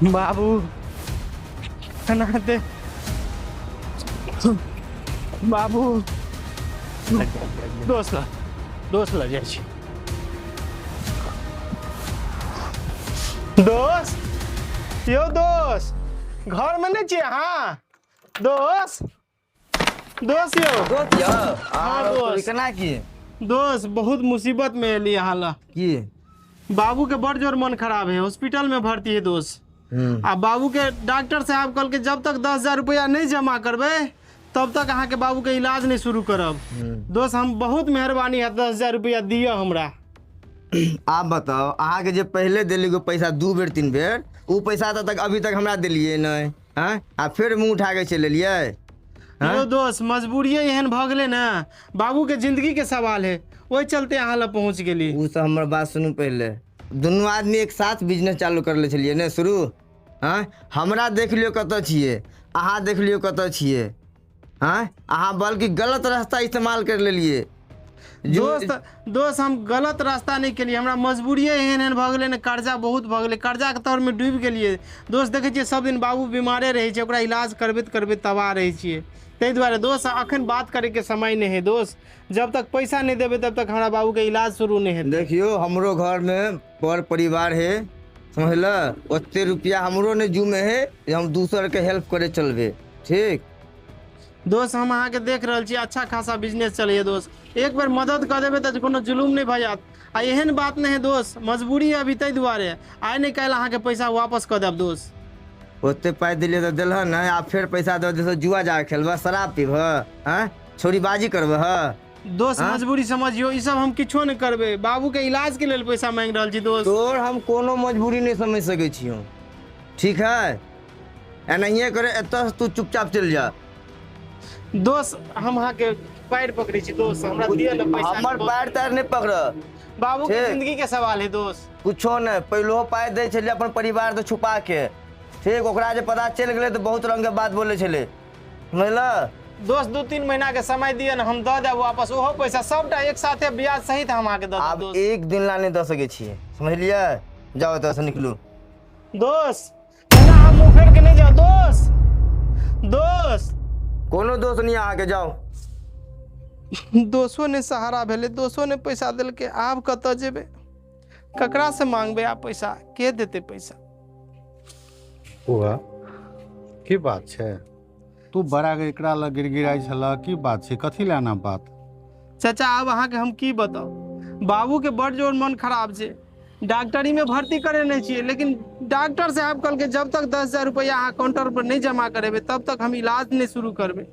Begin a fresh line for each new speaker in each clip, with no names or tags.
बाबू केना हेतै? बाबू, दोस्त लग, दोस्त लग जाइ छी। दोस्त यौ, दोस्त, घरमे नहि छियै अहाँ? दोस्त, दोस्त यौ।
दोस्त यौ।
हाँ,
आरो
दोस्त।
केना की?
दोस्त, बहुत मुसीबत में एली अहाँ ला।
की?
बाबू के बड़ जोर मन खराब है, हॉस्पिटल में भर्ती है दोस्त। आ बाबू के डॉक्टर साहब कहलकै जब तक 10,000 रुपया नहीं जमा करबै तब तक अहाँके बाबू के इलाज नहीं शुरू करब। दोस्त, हम बहुत मेहरबानी है, 10,000 रुपया दिअ हमरा।
आप बताओ, अहाँके जे पहिले देली गो पैसा 2 बेर 3 बेर, उ पैसा तऽ तक अभी तक हमरा देलियै नहि। आँय, आ फेर मुँह उठा के चलि एलियै?
यौ दोस्त, मजबूरिये एहन भऽ गेलै ने, बाबू के जिंदगी के सवाल है, ओहि चलते अहाँ लग पहुँच गेली।
उ सब हमर बात सुनू, पहिले दुनू आदमी एक साथ बिजनेस चालू करले छलियै ने शुरू। आँय, हमरा देख लियौ कतऽ छियै, अहाँ देख लियौ कतऽ छियै। आँय, अहाँ बल्कि गलत रास्ता इस्तेमाल कर लेलियै।
दोस्त, दोस्त, हम गलत रास्ता नहि केलियै, हमरा मजबूरिये एहन एहन भऽ गेलै ने, कर्जा बहुत भऽ गेलै, कर्जाके तरमे डूबि गेलियै दोस्त। देखै छियै सब दिन बाबू बीमारे रहै छै, ओकरा इलाज करबैत करबैत तबाह रहै छियै। ताहि दुआरे दोस्त, अखन बात करैके समय नहि है दोस्त, जब तक पैसा नहि देबै तब तक हमरा बाबूके इलाज शुरू नहि हेतै।
देखियौ, हमरो घरमे पर परिवार है, समझल? ओते रुपया हमरो नहि जुमे है जे हम दोसरके हेल्प करे चलबै। ठीक
दोस्त, हम अहाँके देख रहल छी, अच्छा खासा बिजनेस चलैए दोस्त, एक बेर मदद कऽ देबै तऽ कोनो जुलूम नहि भऽ जायत। आ एहन बात नहि है दोस्त, मजबूरी है अभी, ताहि दुआरे आइ नहि काल्हि अहाँके पैसा वापस कऽ देब दोस्त।
ओते पाइ देलियै तऽ देलह नहि, आ फेर पैसा दऽ देलह, जुआ जाके खेलबह, शराब पीबह, आँय, छोरीबाजी करबह?
दोस्त, मजबूरी समझियौ, ई सब हम किछो नहि करबै, बाबूके इलाजके लेल पैसा मांगि रहल छी दोस्त।
तोर हम कोनो मजबूरी नहि समझि सकै छियौ, ठीक है? एनाहिए करे, एतऽ तू चुपचाप चलि जा।
दोस्त, हम अहाँके पैर पकड़ै छी दोस्त, हमरा दिअ ने पैसा।
हमर पैर तैर नहि पकड़।
बाबू के
ठीक।
जिंदगी के सवाल है दोस्त।
कुछो नहि, पहिलो पाइ दै छलियै अपन परिवार तऽ छुपा के, ठीक? ओकरा जे पता चलि गेलै तऽ बहुत रंगके बात बोलै छलै, समझलह?
दोस्त, 2-3 महीना के समय दिअ ने, हम दऽ देब वापस ओहो पैसा, सबटा एक साथे ब्याज सहित हम अहाँके दऽ देब।
आब
दोस्त,
एक दिन ला नहि दऽ सकै छियै, समझलियै? जाउ, एतऽसँ निकलू।
दोस्त, एना हम मुँह फेर के नहि जाउ दोस्त। दोस्त,
कोनो दोस्त नहि अहाँके, जाउ।
दोसो ने सहारा भेलै, दोसो ने पैसा देलकै, आब कतऽ जेबै, ककरा से मांगबै आब पैसा, के देतै पैसा?
बौआ, की बात छै? तू बड़ा के एकरा लग गिड़गिड़ाइ छलह, की बात छै? कथी लए एना बात?
चाचा, आब अहाँके हम की बताउ, बाबूके बड़ जोर मन खराब छै, डॉक्टरी में भर्ती करेने छियै, लेकिन डॉक्टर साहब कहलकै जब तक 10,000 रुपया अहाँ काउंटर पर नहीं जमा करेबै तब तक हम इलाज नहीं शुरू करबै।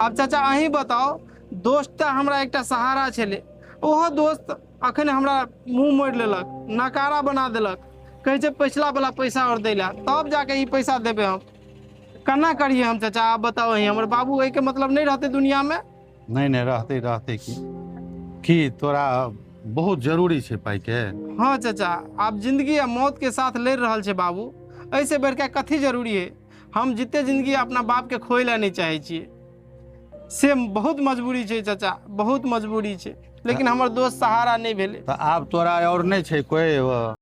आब चाचा अहीं बताओ, दोस्त तऽ हमरा एकटा सहारा छलै, ओहो दोस्त अखन हमरा मुँह मोड़ि लेलक, नकारा बना देलक, कहै छै पिछला वाला पैसा और दै ला तब जाके ई पैसा देबै। हम केना करियै हम चाचा, आब बताओ अहीं, हमर बाबू एहिके मतलब नहि रहतै दुनियामे?
नहि नहि, रहतै, रहतै। की की तोरा बहुत जरूरी छै पाइके?
हाँ चाचा, आब जिंदगी आ मौत के साथ लड़ि रहल छै बाबू, एहिसे बढ़िके कथी जरूरी है? हम जिते जिंदगी अपना बाप के खोए ला नहीं चाहै छियै, से बहुत मजबूरी छै चाचा, बहुत मजबूरी छै, लेकिन हमर दोस्त सहारा नहि भेलै।
तऽ आब तोरा आओर नहि छै कोइ?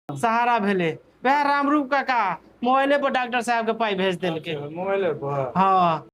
सहारा भेलै। वएह रामरूप काका मोबाइले पर डॉक्टर साहब के पाइ भेज देलकै।
मोबाइले पर?
हाँ।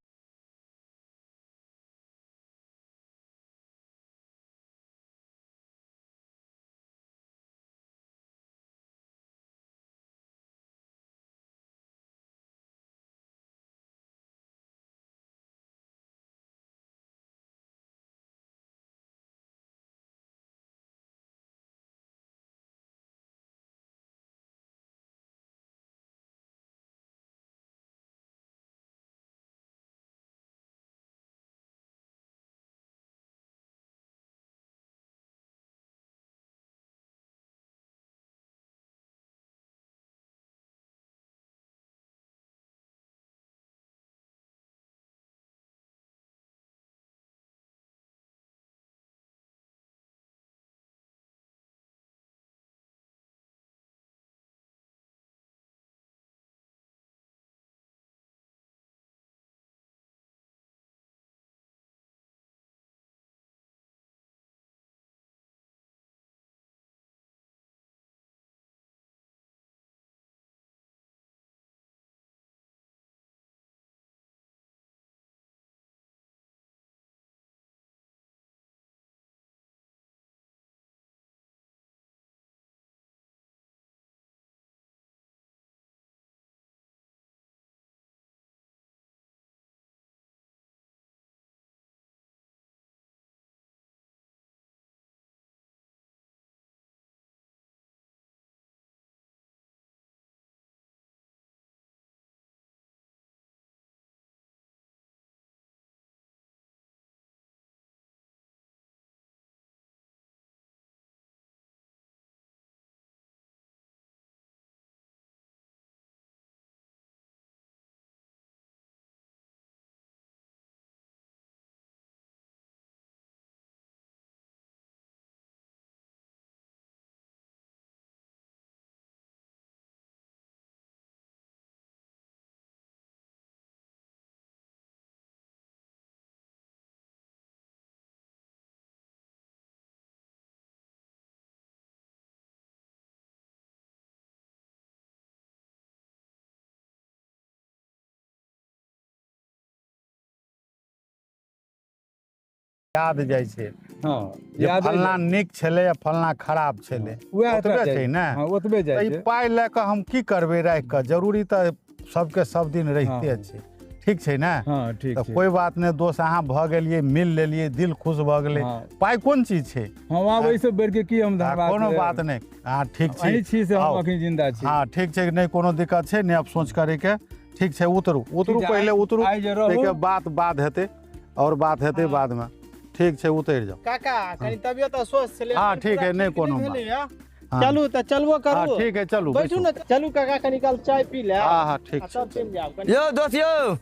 याद जाइ छै।
हाँ,
जे फलना नीक छलै आ फलना खराब छलै, ओतबे छै ने।
हाँ, ओतबे जाइ छै।
पाइ लए कऽ हम की करबै राखि कऽ? जरूरी तऽ सबके सब दिन रहिते छै। ठीक छै ने?
हाँ, ठीक
तऽ कोइ बात नहि दोस्त, अहाँ भऽ गेलियै, मिल लेलियै, दिल खुश भऽ गेलै। पाइ कोन चीज छै?
हम आब एहिसँ बढ़ि के की हम धन्यवाद,
कोनो बात नहि। अहाँ ठीक छी
से हम अखन जिंदा छी।
हाँ ठीक छै, नहि कोनो दिक्कत छै, नहि अफसोच करैके। ठीक छै, उतरू उतरू, पहिले उतरू, ताहिके बाद बात हेतै, और बात हेतै बादमे। ठीक छै, उतरि जाउ।
काका कनी तबियत अस्वस्थ छलै।
हाँ ठीक है, नहि कोनो बात।
चलू तऽ चलबो करू।
ठीक है, चलू
बैठू ने। चलू काका कनी काल चाय पी ले।
हाँ हाँ ठीक छै।
यौ दोस्त, यौ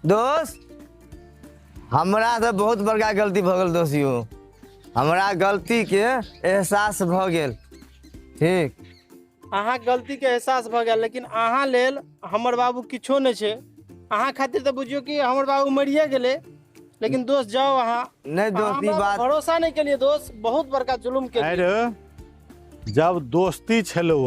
दोस्त, हमरा से बहुत बड़का गलती भऽ गेल दोस्त। यौ हमरा गलती के एहसास भऽ गेल। ठीक,
अहाँ गलती के एहसास भऽ गेल, लेकिन अहाँ लेल हमर बाबू किछो नहि छै। अहाँ खातिर तऽ बुझियौ कि हमर बाबू मरिए गेलै। लेकिन दोस्त जाओ अहाँ।
नहीं दोस्त, ई बात
भरोसा नहीं केलिए दोस्त, बहुत बड़का जुलुम केलिए।
अरे जब दोस्ती छलौ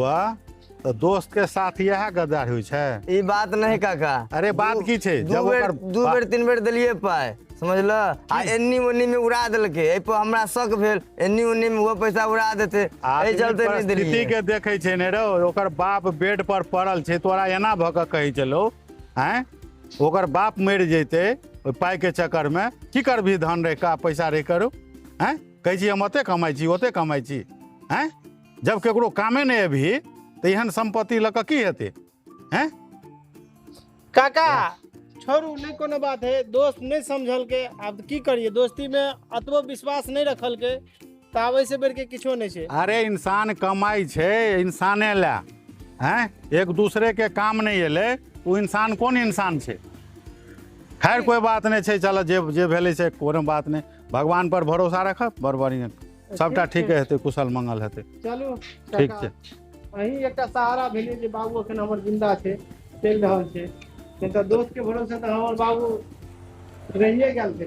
तो दोस्त के साथ यह गद्दार होइ छै।
ई बात नहीं काका।
अरे बात की छै?
जब दू बेर तीन बेर देलिए पाइ, समझल, आ एन्नी ओन्नी में उड़ा देलकै। एहि पर हमरा शक भेल, एन्नी ओन्नी में वो पैसा उड़ा देते, एहि चलते नहीं देलिए।
परिस्थिति के देखै छै ने रो, ओकर बाप बेड पर पड़ल छै, तोरा एना भऽ कऽ कहै छलौ आँय, ओकर बाप मरि जैतै ओहि पाइके चक्करमे। की करबही धन रहि कऽ, पैसा रहि करू? आँय, कहै छी हम ओते कमाइ छी, ओते कमाइ छी। आँय, जब केकरो कामे नहि अबही तऽ एहन सम्पत्ति लऽ कऽ की हेतै? आँय
काका छोड़ू, नहीं कोनो बात है। दोस्त नहीं समझलकै, आब की करिए? दोस्ती में अतबो विश्वास नहीं रखलकै तऽ आब एहिसँ बढ़ि के किछो नहीं छै।
अरे इंसान कमाइ छै इंसाने लए, आँय, एक दूसरे के काम नहि एलै, ओ इंसान कोन इंसान छै? खैर कोई बात नहीं छै, चल जे जे भेलै से कोनो बात नहीं। भगवान पर भरोसा रखब, बड़ बढ़िआँ सबटा ठीक हेतै, कुशल मंगल हेतै।
चलू
ठीक छै।
अहीं एकटा सहारा भेलियै जे बाबू एखन हमर जिंदा छै, चलि रहल छै। नहीं तऽ दोस्त के भरोसे तऽ हमर बाबू रहिए गेल छै।